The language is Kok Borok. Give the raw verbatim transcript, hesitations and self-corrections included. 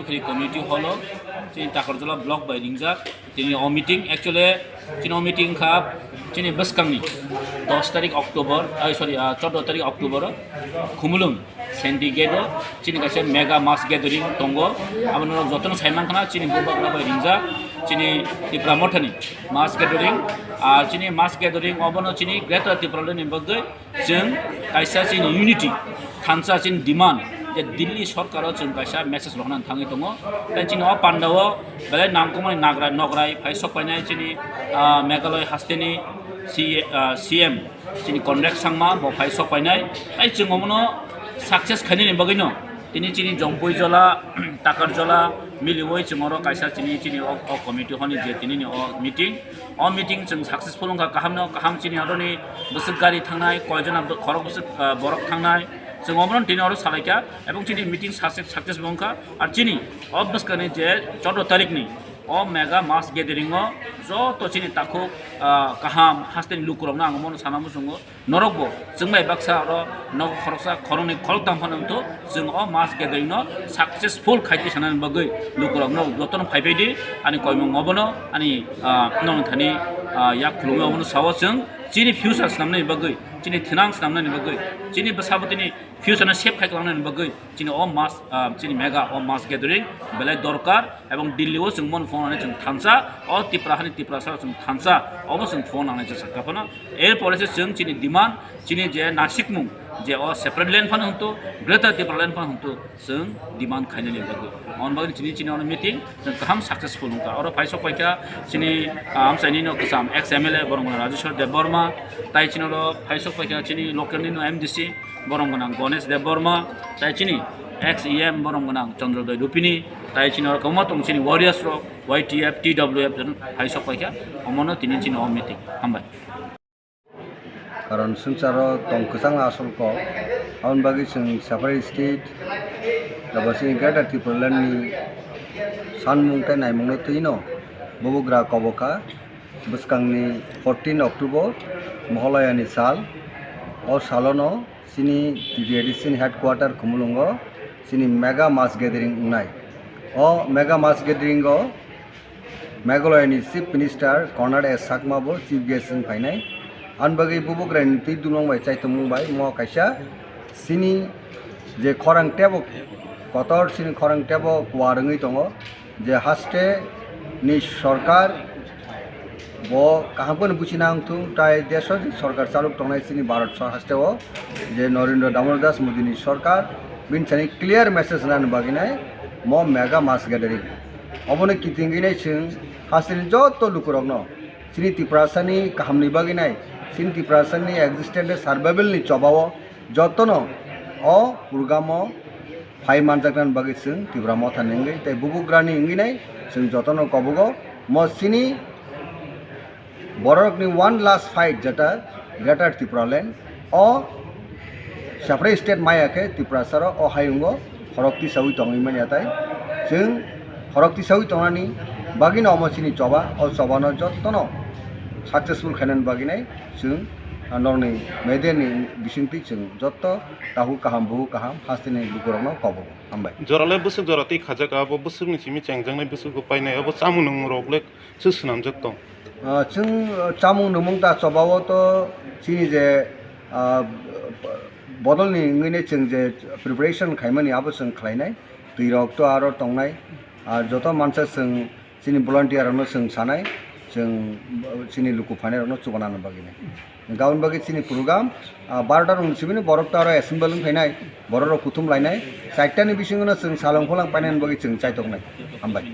Khri community hall o chini Takarjala block bai ringjak. Tini o meeting, actually, chini o meeting kha chini bwskangni dos tarik October, ai, sorry, ah, chordo tarik October o Khumulwng Senti Gate o chini kaisa mega mass gathering tongo. Abono jotono saiman khana chini bubagra bai ringjak chini Tipra Mothani mass gathering. Ah, chini mass gathering obono chini Greater Tipraland ni bagwi chwng kaisa chini unity, thansa chini demand je Delhi sorkaro chwng kaisa message rohorna thangwi tongo. Tai chini o pandao belai nangkukmani nagrai nograi phai sok painai chini, ah, Meghalaya hasteni C-, ah, C M chini Conrad Sangma bo phai sok painai. Tai chwng omono success khainani bagwino tini chini Jompuijola, Takarjola miliwi chwng oro kaisa chini, chini o, o committee honi je tinini o meeting, o meeting chwng successful wngkha, kahamno kaham chini oroni bwswk gari thangnai, koijona bo-, khorok bwswk, ah, borok thangnai, chwng omono tini oro salaikha, ebong chini meeting success, success bo wngkha. Ar chini o bwskangni je chordo tarikni o mega mass gathering o joto chini takhuk, ah, kaham hasteni lukurokno ang omono sana muchungo. Norokbo chwng bai baksa oro nogo khoroksa, khoroknwi, khoroktham phano wngthu, chwng o mass gathering no successful khaitwi sanani bagwi lukurokno jotono phaibai di, ani koimung obono ani, ah, nokni thani, ah, yak khulumwi obono sao chwng chini future swnamnani bagwi, chini thinang swnamnani bagwi, chini bwsabwtwini future no save khai tonglanani bagwi chini o mass, ah, chini mega o mass gathering belai dorkar, ebong Delhi o chwng bono phone hwnwi chwng thansa, o Tipra hani Tiprasa chwng thansa, obo chwng phone hwnwi chwng sakha phano. Er pore se chwng chini demand, chini je nasikmung, je o separate land phano hwntu, Greater Tipraland phano hwntu, chwng demand khainani bagwi. On bagwi chini, chini ono meeting chwng kaham successful wngkha. Oro phai sok paikha chini, ah, amchaini no kwcham ex M L A borok Rajeshwar Debbarma, tai chini oro phai sok paikha chini local ni no M D C, borom gwnang Ganesh Debbarma, tai chini ex E M borom gwnang Chandrodoi Rupini, tai chini oro kwbangma tong chini warriors rok, Y T F, T W F jon phai sok paikha, omono tini chini o meeting. Hambai. Karon swngcharo tong kwchang asol kok, aboni bagwi chwng separate state, abo chini Greater Tipraland ni sanmung tei naimungno twino bubagra kobokha. Bwskangni fourteen October, Moholaya ni sal. O salono chini T D A D C ni headquarter Khumulwngo chini mega mass gathering wngnai. O mega mass gathering o Meghalaya ni Chief Minister Conrad S Sangma bo chief guest wng phainai. Ani bagwi bubagra ni twi dumung bai chaitumung bai mo kaisa chini je khorang tebo kotor, chini khorang tebo kuar wngwi tongo. Je haste ni sorkar bo kaham kheno buchina wngthung, tai deso je sorkar chalok tongnai chini Bharat sor haste o je Narendra Damodar Das Modi ni sorkar, bini sani clear message nani bagwi nai mo mega mass gathering. Obono kitingwi nai chwng haste ni joto lukurokno chini Tiprasa ni kaham ni bagwi nai, chini Tiprasa ni existence survival ni choba o jotono o program o phai manjaknani bagwi chwng Tipra Motha ni wngwi tei bubagrani wngwi nai chwng jotono kobogo mo chini borokni one last fight jeta Greater Tipraland o separate state maya khe Tiprasaro o hayungo khorok tisawi tongwi manya tai chwng khorok tisawi tongnani bagwino omo chini choba, o chobano jotono successful khainani bagwi nai chwng norokni media ni bisingtwi chwng jotto takhuk kaham bukhuk kaham hasteni lukurokno kobogo. Hambai. Jorale bwswk jora tei khajak abo bwswkni simi chengjaknai bwswk painai abo chamung nungmungrok le se swnamjak tong. Ah, chwng, ah, chamung nungmung ta chobao to chini je, ah, bodolni wngwi nai chwng je preparation khaimani abo chwng khlainai. Twirok to aro tongnai. Ah, joto mansa chwng chini volunteer rokno chwng sanai, chwng, ah, chini luku phainairokno chubanani bagwi nai. Gabon bagwi chini program, ah, barota rokni simi borok to aro assemble wng phainai, borok rok kuthum lainai, chaitani bisingo no chwng salong pholang painani bagwi chwng chaitoknai. Hambai.